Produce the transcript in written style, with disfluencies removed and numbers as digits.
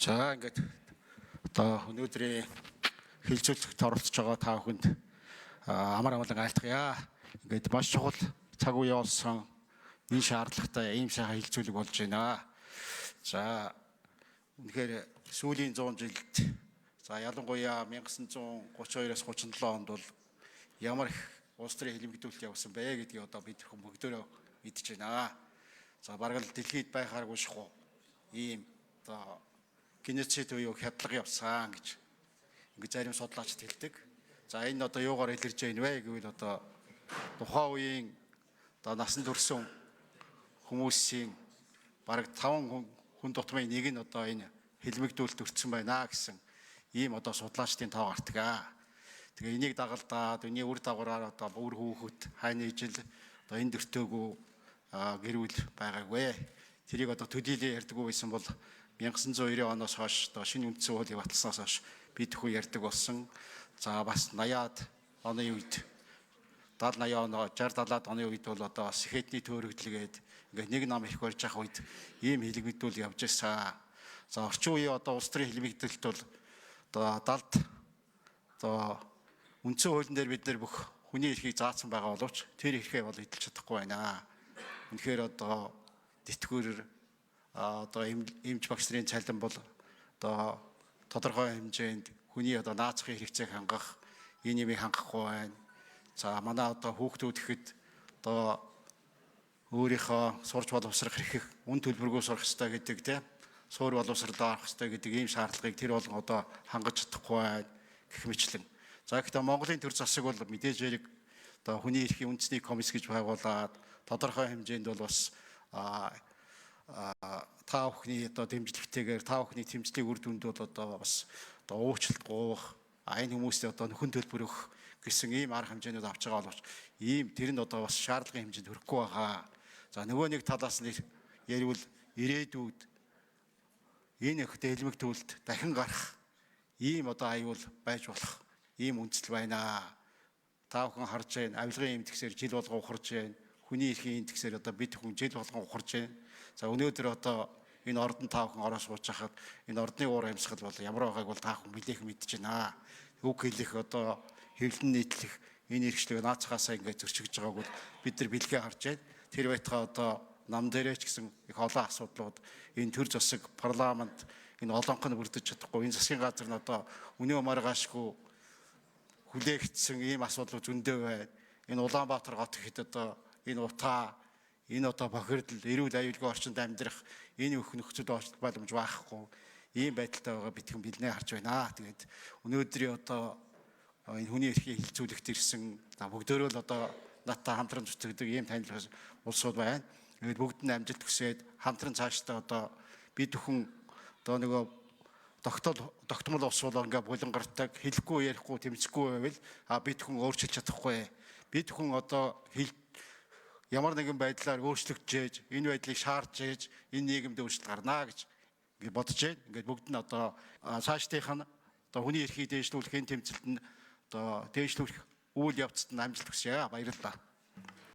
За, ингээд одоо өнөөдрийн хэлцүүлэгт оролцож байгаа та бүхэнд амар амгалан айлтгая. Ингээд маш чухал цаг үе болсон, энэ шаардлагатай ийм сайхан хэлцүүлэг болж байна. За, үнэхээр сүүлийн 100 жилд, за, ялангуяа 1932-оос 37 онд бол ямар их улс төрийн хэлэмгдүүлэлт явсан бэ гэдгийг одоо бид хүн бүгдөө мэдэж байна. За, бараг л дэлхийд байхааргүй шахуу ийм одоо геноцид буюу хядлага явсан гэж ингэ зарим судлаачид хэлдэг. За, энэ одоо юугаар илэрж байна вэ гэвэл одоо тухайн үеийн одоо насан турсан хүмүүсийн бараг 5 хүн тутмын нэг нь одоо энэ хэлмэгдүүлэлт өртсөн байна гэсэн ийм одоо судлаачдын тоо гардаг. Тэгээ энийг дагалдаад, энэний үр дагавраар одоо үр хүүхэд хайны ижил одоо энэ дөртөөгүй гэр бүл байгаагүй. Тэрийг одоо төдийлөн ярьдаггүй байсан бол 1990 оноос хойш одоо шинэ үндсэн хуулийг баталснаас хойш бид хүн ярьдаг болсон. За, бас 80-аад оны үед, 70 80 оноо, 60 70-аад оны үед бол одоо бас хэтний төөрөгдлөгээд ингээд нэг нам их барьж явах үед ийм хэлэгдүүл явж байсан. За, орчин үеийн одоо улс төрийн хэлмэгдэлт бол одоо 70-д одоо үндсэн хуулийн дээр бид нар бүх хүний эрхийг заасан байгаа боловч тэр эрхээ бол эдэлж чадахгүй байна. Үнэхээр одоо тэтгэвэр, одоо эмч багш нарын цалин бол одоо тодорхой хэмжээнд хүний одоо наацхын хэрэгцээг хангах энэ юмыг хангахгүй байна. За, манай одоо хүүхдүүд гэхэд одоо өөрийнхөө сурч боловсрох эрхэх, үн төлбөргүй сурах ёстой гэдэг, тийм, суур боловсролоо авах ёстой гэдэг ийм шаардлагыг тэр болгон одоо хангаж чадахгүй байна гэх мэтлэн. За, гэхдээ Монголын төр засаг бол мэдээж хэрэг одоо хүний эрхийн үндэсний комисс гэж байгуулад тодорхой хэмжээнд бол бас та бүхний одоо дэмжлэгтэйгээр, та бүхний тэмцлийн үр дүнд бол одоо бас одоо уучлалт гуйх, энэ хүмүүстээ одоо нөхөн төлбөр өгөх гэсэн ийм арга хэмжээнүүд авч байгаа боловч ийм тэр нь одоо бас шаардлагын хэмжээнд хүрэхгүй байгаа. За, нөгөө нэг талаас нь ярил ирээдүйд энэ их дэлмэг төлөлт дахин гарах ийм одоо аюул байж болох ийм үндэслэл байна. Та бүхэн харж байна. Авилгын индексээр жил болгон ухарж байна. Хүний эрхийн индексээр одоо бид хүн жил болгон ухарж байна. За, өнөөдөр одоо энэ ордон та бүхэн ороо сууж хахад энэ ордны уур амьсгал бол ямар байгааг бол та бүхэн билех мэдэж байна. Үг хэлэх, одоо хэвлэн нийтлэх энэ эрхчлэг наацхаасаа ингээд зөрчигдөж байгааг бол бид нар бэлгээ харж байна. Тэр байтугай одоо нам дээрээ ч гэсэн их олон асуудлууд, энэ төр засаг, парламент, энэ олонх нь бүрдэж чадахгүй, энэ засгийн газар нь одоо өнөө маргаашгүй хүлээгдсэн ийм асуудлууд зөндөө байна. Энэ Улаанбаатар гот гэхэд одоо энэ утаа, энэ одоо бохирдол, эрүүл аюулгүй орчинд амьдрах энэ бүх нөхцөл боломж байхгүй ийм байдалтай байгаа бид хүн билнэ харж байна. Тэгээд өнөөдрийн одоо энэ хүний эрхийг хэлцүүлэгт ирсэн бүгдөө л одоо надтай хамтран зүтгэдэг ийм танил улсууд байна. Тэгээд бүгд нь амжилт хүсээд, хамтран цаашдаа одоо бид хүн одоо нөгөө тогтмол ус бол ингээ булангардаг, хэлэхгүй, ярихгүй, тэмцэхгүй байвал бид хүн өөрчилж чадахгүй. Бид хүн одоо хэл ямар нэгэн байдлаар өөрчлөгдөж, энэ байдлыг шаарж ээж энэ нийгэмд өөрчлөлт гарнаа гэж ингээ бодож байна. Ингээд бүгд нь одоо цаашдынх нь одоо хүний эрхийг дээшлүүлэх энэ тэмцэлт нь одоо дээшлүүлэх үйл явцад нь амжилт хүсье. Баярлалаа.